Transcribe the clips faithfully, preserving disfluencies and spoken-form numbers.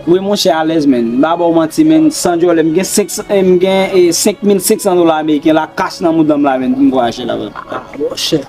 Wi, monchè, alèz, menn. M pa ba w manti, menn, san djòlè, m gen senk san, eh, m gen, eh, senk mil senk san dola ameriken la, kach nan mouda m la, menn, pou m vwayaje la, menn. Ah, monchè.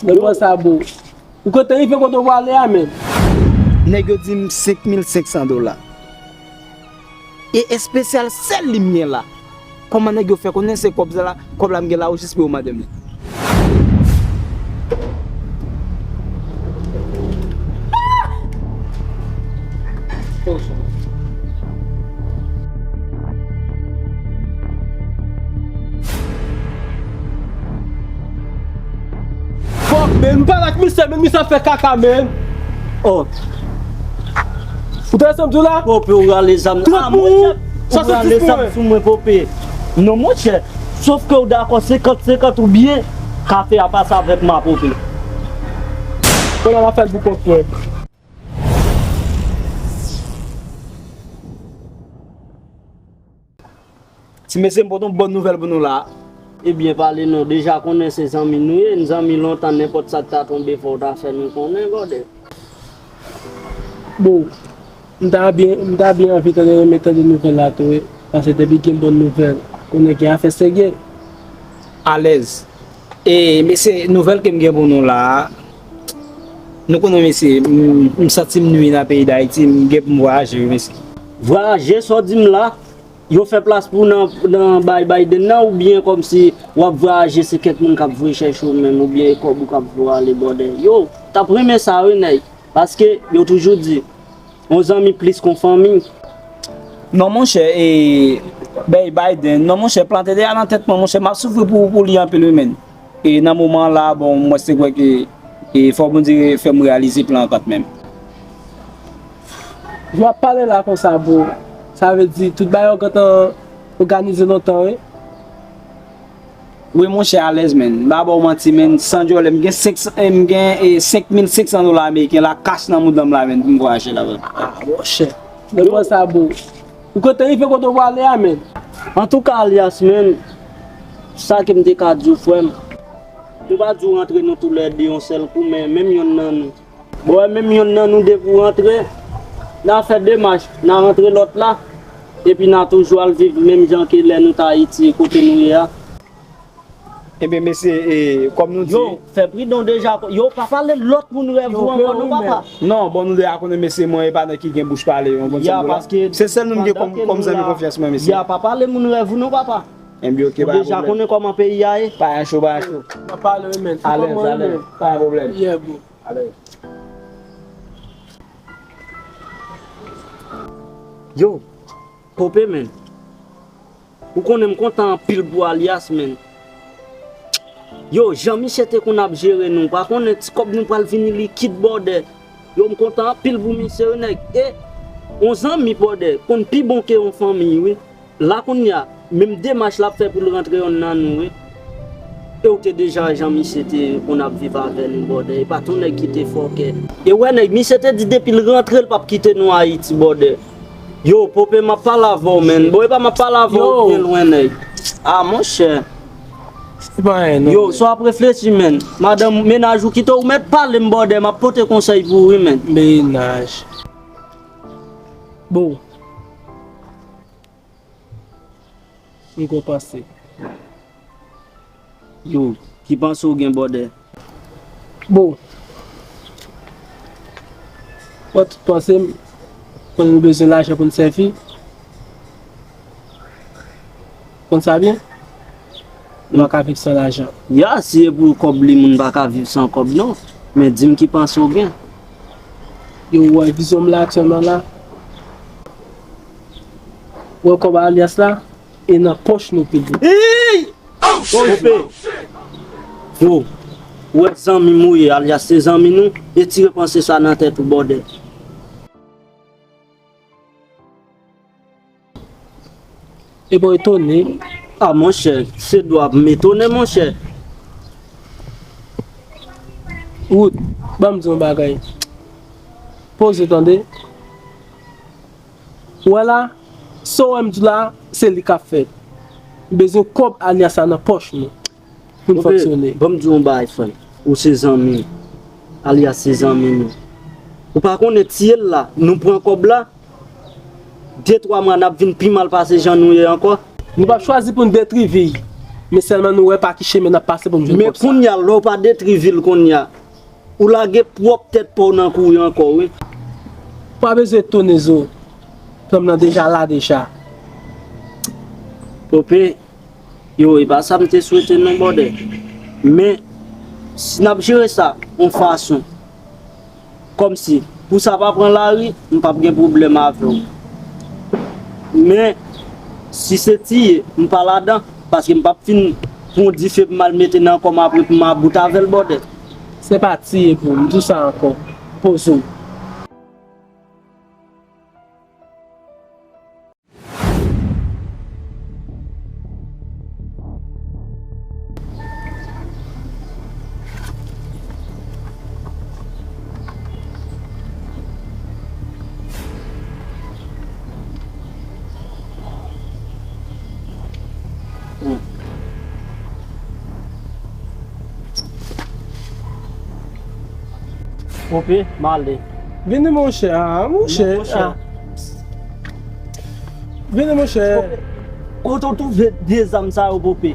Nèg sa bon. Ou kontan rive kote w prale a, menn? Nèg yo di m senk mil senk san dola. E espesyal sèl li m gen la. Kòman nèg yo fè konnen se kòb sa la, kòb la m gen la ou jis pou yo mande m li? Fòk, men, m pale ak misye, men, misye ap fè kaka, men. Oh. Ou tande sa m di w la? Pope, ou rale zam. Trant moun, swasanndis pou mwen. Ou rale zam sou mwen, Pope. Non, monchè. Sof ke ou dakò senkant senkant oubyen kafe a pase avèk mwen, Pope. Kounye a m ap fè l pou kont mwen. Ti mesye, m pote yon bòn nouvèl pou nou la. Ebyen, pale non, deja konnen se zanmi nou ye, n zanmi lontan, nenpòt sa k ta tonbe fò w ta fè nou konnen, brother. Bon, m ta byen, m ta byen anvi tande, renmen tande nouvèl la tou, wi. Paske depi gen bòn nouvèl, konnen gen afè serye. Alèz. E, mesye, nouvèl ke m gen pou nou la a, nou konnen, mesye, m, m santi m nwi nan peyi Dayiti, m gen pou m vwayaje, wi, mesye. Vwayaje, sa w di m la? Yo fè plas pou w nan, nan bay Biden nan, oubyen kòmsi w ap vwayaje, se kèk moun k ap voye chèche w menm, oubyen e kòb ou k ap voye ale, brother? Yo, t ap renmen sa, wi, nèg. Paske yo toujou di, yon zanmi plis ke yon fanmi. Non, monchè, e, bay Biden, non, monchè, plante de a nan tèt mwen, monchè, m ap soufri pou, pou li anpil, wi, menn. E nan moman an la, bon, mwen se kwè ke, e, fò Bondye fè m reyalize plan an kanmenm. Jan w ap pale la konsa, bro, sa vle di tout bagay yo gentan òganize lontan, wi. Wi, monchè, alèz, menn. M pa ba w manti, menn, san djòlè, m gen senk san, eh, m gen, eh, senk mil senk san dola ameriken la, kach nan mouda m la, menn, pou m vwayaje la, menn. Ah, monchè. Nèg sa bon. Ou kontan rive kote w prale a, menn? Antouka, Alyas, menn, sa ke m te ka di w, frè m, nou pa dwe rantre nou toulède yon sèl kou, men menm yonn nan nou. Bon, menm yonn nan nou depi w rantre, n a fè demach, n a rantre lòt la, epi n a toujou al viv menm jan ke lè nou t Ayiti, kote nou ye a. Ebyen, mesye, e, kòm nou di. Yo, fè pridan deja. Yo, pa pale lòt moun rèv ou ankò, non, papa. Non, bon, nou deja konnen, mesye, mwen, e pa nèg ki gen bouch pale, yon bon sèl la. Se sèl nou m gen kòm, kòm zanmi konfyans mwen, mesye. Ya, pa pale moun rèv ou, non, papa. Ebyen, oke, pa gen pwoblèm. Ou deja konnen kòman peyi a ye. Pa gen cho, pa gen cho. Pa pale, wi, men. Alèz, alèz. Pa gen pwoblèm. Yeah, bro. Alèz. Yo, Pope, menn. Ou konnen m kontan anpil pou Alyas, menn. Yo, jan misye te konn ap jere nou, pa konnen ti kòb nou pral vini likid, brother. Yo, m kontan anpil pou misye, wi, nèg. E, yon zanmi, brother, konn pi bon ke yon fanmi, wi. La kounye a, menm demach l ap fè pou l rantre yonn nan nou, wi. E w te deja wè jan misye te konn ap viv avè nou, brother. E pa t yon nèg ki te fòkè. E w wè nèg, misye te di depi l rantre, l p ap kite nou Ayiti, brother. Yo, Pope, m ap pale avè w, menn. Bon, e pa m ap pale avè w byen lwen, nèg. Ah, monchè. Se pa anyen, non. Yo, sa w ap reflechi, menn. Madanm, mennaj ou kite w, ou mèt pale m, brother, m ap pote konsèy pou ou, wi, menn. Mennaj. Bon. M gon panse. Yo, ki panse w gen, brother? Bon. Mwen tout panse m, konn nou bezwen lajan pou n sèvi. Konn sa byen? Nou pa ka viv san lajan. Ya, si e pou kòb li, moun pa ka viv san kòb, non. Men di m ki panse w gen. Yo, ou wè vizyon m la aktyèlman la? Ou wè kòb Alyas la? E nan pòch nou pil. Ey! Konpe! Yo, ou wè zanmi m ou ye, Alyas se zanmi nou, retire panse sa nan tèt ou, brother. Epa w etone? A, monchè, se dwa pou m etone, monchè. Wood, ban m di w yon bagay. Poze tande. Ou wè la, sa w wè m di w la, se li k ap fèt. M bezwen kòb Alyas la nan pòch mwen pou n fonksyone. Ban m di w yon bagay, frè m. Ou se zanmi m. Alyas se zanmi nou. Ou pa konnen tiye l la, nou pran kòb la, de twa mwa n ap vin pi mal pase jan nou ye ankò. Nou p ap chwazi pou n detri vi, men sèlman nou wè pa ki chemen n ap pase pou n jwenn kòb sa. Men kounye a, lè w pa detri vi l kounye a, ou lage pwòp tèt pa w nan kouri ankò, wi. Pa bezwen etone, Zo. Plan m nan deja la deja. Pope, yo, e pa sa m te swete non, brother. Men, si n ap jere sa yon fason, kòmsi, pou sa pa pran lari, m p ap gen pwoblèm avè w. Men, si se tiye, m pa ladan, paske m p ap fin pran dife pou m al mete nan kò m apre pou m about avè l, brother. Se pa tiye pou m, m di w sa ankò. Poze w. Pope, m ale. Vini, monchè. Ah, monchè. Non, monchè. Ah. Vini, monchè. Pope, kote w twouve de zam sa yo, Pope?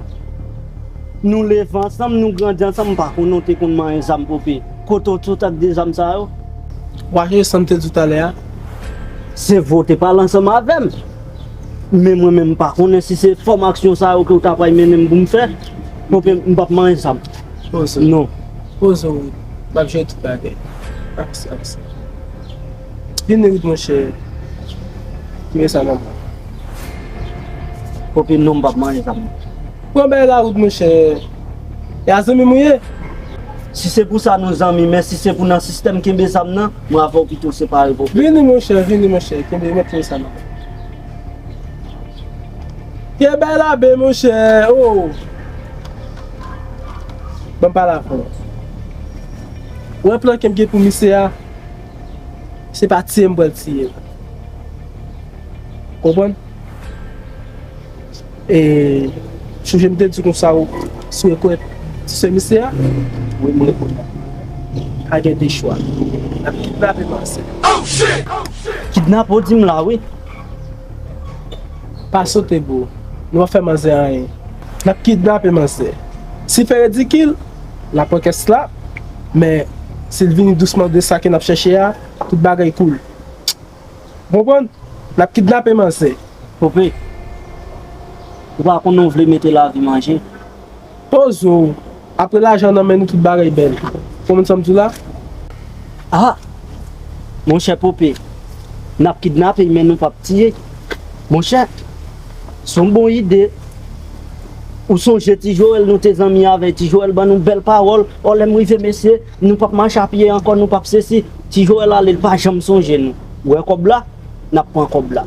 Nou leve ansanm, nou grandi ansanm, m pa konnen w te konn manyen zam, Pope. Kote w sot ak de zam sa yo? W a jere sa m te di w talè a. Se vre w te pale ansanm avè m. Men mwen menm, m pa konnen si se fòm aksyon sa yo ke w ta pral mennen m pou m fè. Pope, m p ap manyen zam. Poze w. Non. Poze w. M ap jere tout bagay. Aksè, aksè. Vini rit, monchè. Kite sa nan mwen. Pope, non, m p ap manyen zam. Pran bay la wout, monchè. E a zanmi m ou ye? Si se pou sa nou zanmi, men si se pou nan sistèm kenbe zam nan, mwen avè w pito separe, Pope. Vini, monchè, vini, monchè. Kenbe, mèt kenbe sa nan mwen. Kenbe la, be, monchè. Oh. Ban m pale avè w. Ou wè plan ke m gen pou misye a? Se pa tiye m pral tiye l. Konprann? E, sonje m te di konsa, ou, si w rekonèt ti sè misye a, wi, m rekonèt. Pa gen de chwa. N ap kidnape manzè. Kidnape w di m la, wi. Pa sote, bro. Nou pa fè manzè anyen. N ap kidnape manzè. Si l fè ridikil, n ap pran kès la. Men, si l vini dousman de sa ke n ap chèche a, tout bagay cool. Ou konprann? N ap kidnape manzè. Pope, ou pa konnen w vle mete lavi m an je. Poze w. Apre lajan nan men nou, tout bagay bèl. Konprann sa m di w la? Ah! Monchè Pope, n ap kidnape, men nou p ap tiye. Monchè, se yon bon ide. Ou sonje Ti Joel, nou te zanmi avè Ti Joel, ban nou bèl pawòl. Ò, lè m rive, mesye, nou p ap mache a pye ankò, nou p ap sesi. Ti Joel ale, l pa janm sonje nou. Ou wè kòb la? N ap pran kòb la.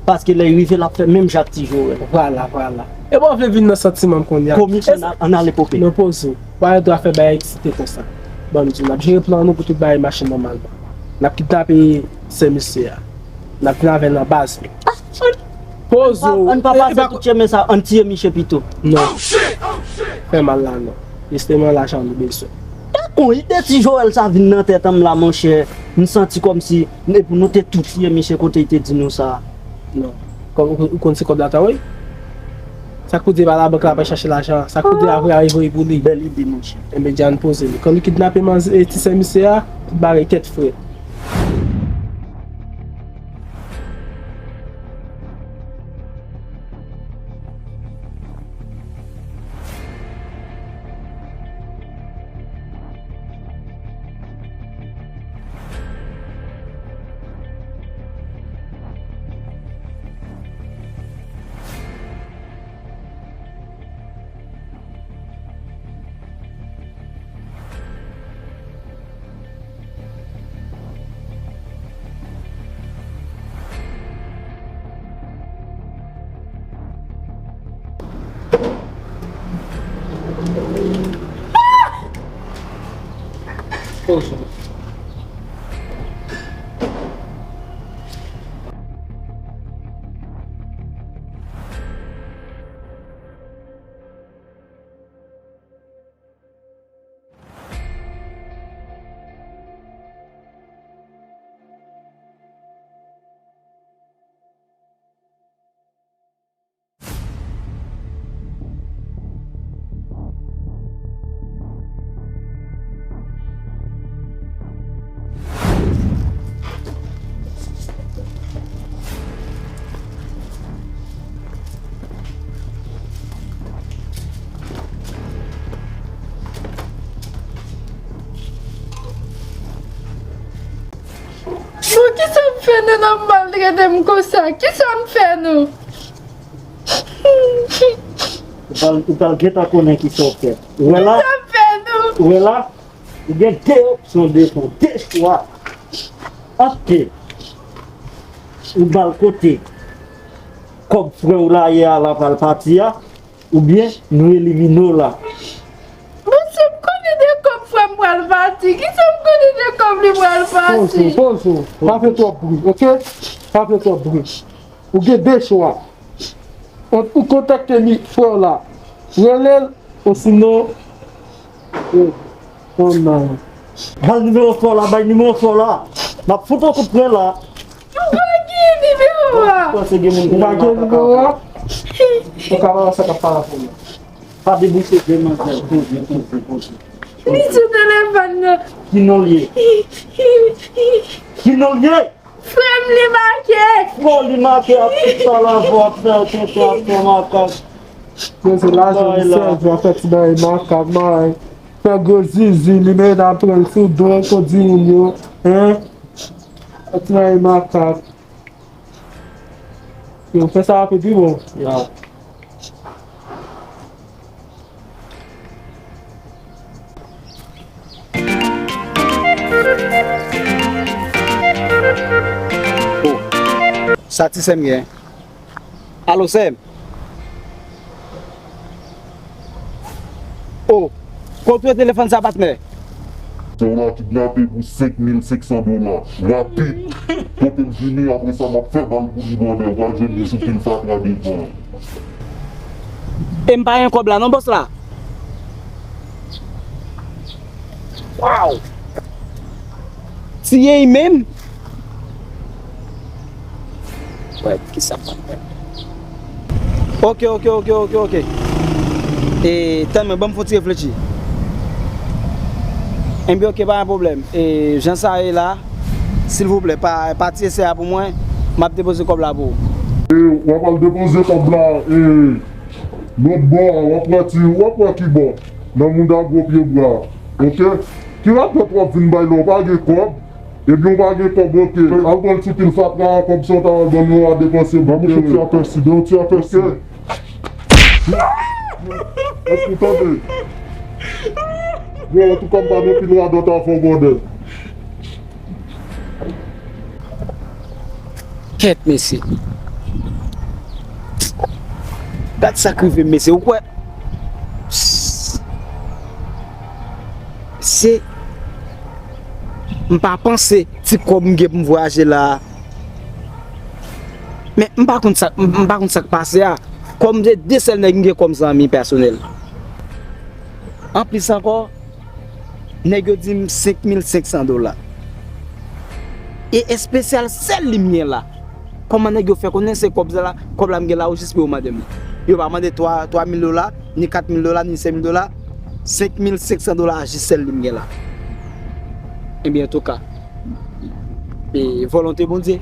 Paske lè l rive, l ap fè menm jan ak Ti Joel. Vwala, vwala. E bon, w vle vin nan santiman m kounye a. Komisè, ann ale, Pope. Non, poze w. Pa gen dwa fè bagay eksite konsa. Ban m di w, n ap jere plan nou pou tout bagay mache nòmalman. N ap kidnape sè misye a. N ap vin avè l nan baz nou. Poze w. Ann pa pase tout chemen sa, ann tiye misye pito. Non. Fè mal la non. Jisteman lajan nou bezwen. Dakò, ide Ti Joel sa vin nan tèt an m la, monchè. M santi kòmsi, epi nou te tou tiye misye kote l te di nou sa. Non. Kòm ou, ou konn se kòb la ta woy? Sa k pou di e pa labank la pral chache lajan an? Sa k pou di a voye voye pou li? Bèl ide, monchè. Enben, dja n poze li. Kòm li kidnape manzè, ti sè misye a, tout bagay tèt frèt. Fè nou nan maltrete m konsa? Kisa m fè nou? Ou pral, ou pral gentan konnen kisa w fè. Ou wè la? Kisa m fè nou? Ou wè la? Ou gen de opsyon devan, de chwa. Ant ke ou ba l kote kòb frè w la ye a la pral pati a, oubyen nou elimine w la. Bon, si m konnen de kòb frè m pral pati, kisa m konnen de kòb li pral pati? Poze w, poze w. Pa fè twòp bri, oke? Pa fè twòp bri. Ou gen de chwa. Ou, ou kontakte ni frè w la, rele l, osinon, oh, oh non. Bay nimewo frè w la, bay nimewo frè w la. N ap fout yon kout pwen la. M pa gen nimewo a. Ou panse gen moun ki... Ou pa gen nimewo a? Ou ka wè sa k ap pale avè w la. Pa debouse de manzèl, poze, poze, poze. Li sou telefòn nan. Ki non l ye? Ki non l ye? Frè m, li make. Bon, li make ap tout sa la, ap fè tenten, ap fè makak. Men se lajan li sèvi, ap fè ti bagay makak, may. Fè gwo zizi, li met apre l sou do, kòdi moun yo, en? Fè ti bagay makak. Yo, fè sa rapid, wi, bon. Ya. Oh, sa ti sè m gen. Alo, sè m. Oh, kote w telefòn sa, patnè? Sè w la kidnape pou senk mil senk san dola. Rapid. Pote l vini, apre sa, m ap fè bal pou li, bòdè. Ou pral jwenn li sou pil fatra devan. E m pa gen kòb la non, bòs la. Waw! Tiye y menm? Wè, kisa m ap fè? Oke, oke, oke, oke, oke. E, tann mwen, ban m fon ti reflechi. Enben, oke, pa gen pwoblèm. E, jan sa ye la, silvouplè, pa, pa tiye sè a pou mwen, m ap depoze kòb la pou ou. E, w ap al depoze kòb la, e, lòt bò a, w ap wè ti, w ap wè ki bò, nan mouda gwo pye bwa, oke? Ki rapòt w ap vin bay la, w pa gen kòb? Ebyen, w pa gen kòb, oke. Al pran l sou pil fatra a, kòb sa w ta pral ban m yo a depanse. Ban m yon ti apèsi, ban m yon ti apèsi. Oke. Èske w tande? Bon, antouka, m pa gen pil radòt avè w, bòdè. Kèt, mesye. Gad sa k rive m, mesye. Ou kwè? Se, m pa panse ti kòb m gen pou m vwayaje la a. Men m pa konn sa, m, m pa konn sa k pase a. Kòm se de sèl nèg m gen kòm zanmi pèsonèl. Anplis ankò, nèg yo di m senk mil senk san dola. E espesyal sèl li m gen la. Kòman nèg yo fè konnen se kòb sa la, kòb la m gen la, ou jis pou yo mande m li. Yo pa mande twa, twa mil dola, ni kat mil dola, ni senk mil dola. Senk mil senk san dola a jis sèl li m gen la. Ebyen, antouka, e volonte Bondye.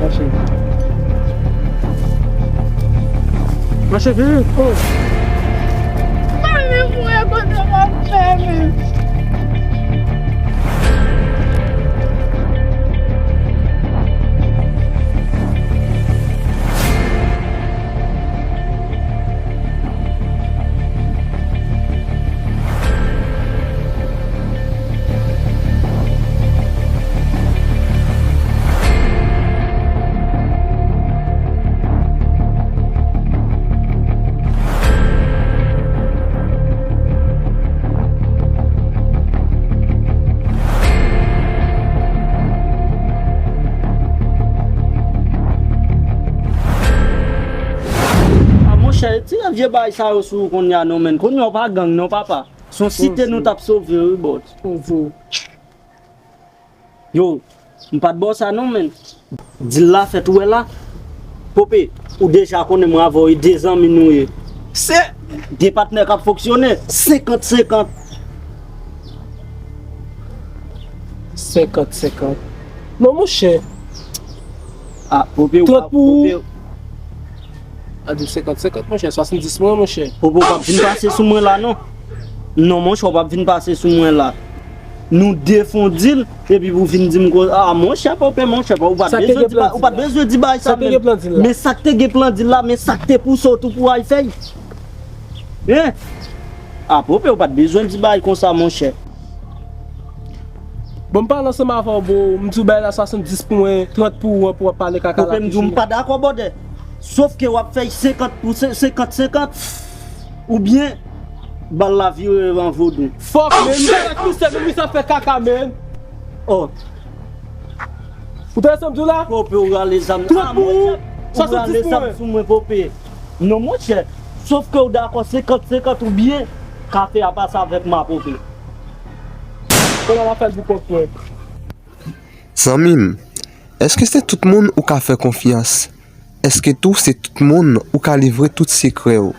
Mache. Mache vit. Oh. Mwen menm, mwen kote m ap fè menm. Retire vye bagay sa yo sou ou kounye a non, menn. Kounye a ou pa gang non, papa. Se yon site nou t ap sove, wi, bòs. Yo, m pa t ba w sa non, menn. Dil la fèt, ou wè la. Pope, ou deja konnen mwen avè w e de zanmi nou ye. Se de patnè k ap fonksyone, senkant senkant. Senkant senkant. Non, monchè. Ah, Pope, ou pa, Pope. A di senkant senkant, monchè, swasanndis mwen, monchè. Pope, ou p ap vin pase sou mwen la, non. Non, monchè, ou p ap vin pase sou mwen la. Nou defon dil, epi pou vin di m ko-, ah, monchè, Pope, monchè, ou pa t bezwen di ba-, ou pa t bezwen di bagay sa menm. Men sa k te gen plan dil la, men sa k te pouse w tou pou w al fè l. Hein? Ah, Pope, ou pa t bezwen di bagay konsa, monchè. Bon, m pale ansanm avè w, bro. M di w bay la swasanndis pou mwen, trant pou ou an, pou w ap pale kaka la. Pope, m di w, m pa dakò, bòdè. Sof ke w ap fè senkant pou se-, senkant senkant, oubyen bal la vire an vodou. Fòk, men, misye, misye, men, misye ap fè kaka, men. Oh. Ou tande sa m di w la? Pope, ou rale zam. Trant pou ou, swasanndis pou mwen. Ou rale zam sou mwen, Pope. Non, monchè. Sof ke ou dakò senkant senkant oubyen kafe a pase avèk m a, Pope. Kounye a m ap fè l pou kont mwen. Zanmi m, èske se tout moun ou ka fè konfyans? Èske tou se tout moun ou ka livre tout sekrè w?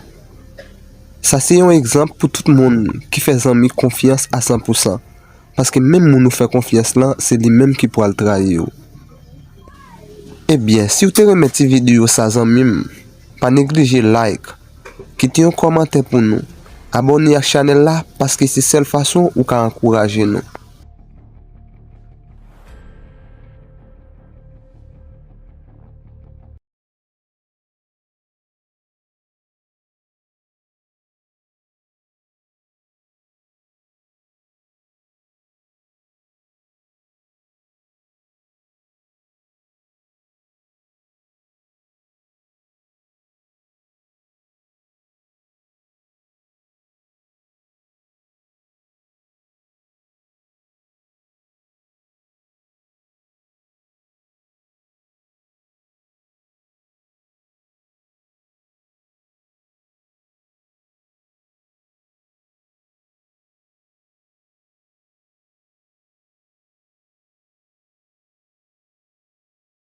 Sa se yon egzanp pou tout moun ki fè zanmi konfyans a san pou san. Paske menm moun ou fè konfyans lan, se li menm ki pral trayi w. Ebyen, si w te renmen ti videyo sa, zanmi m, pa neglije like, kite yon kòmantè pou nou, abòne ak chanèl la, paske se sèl fason ou ka ankouraje nou.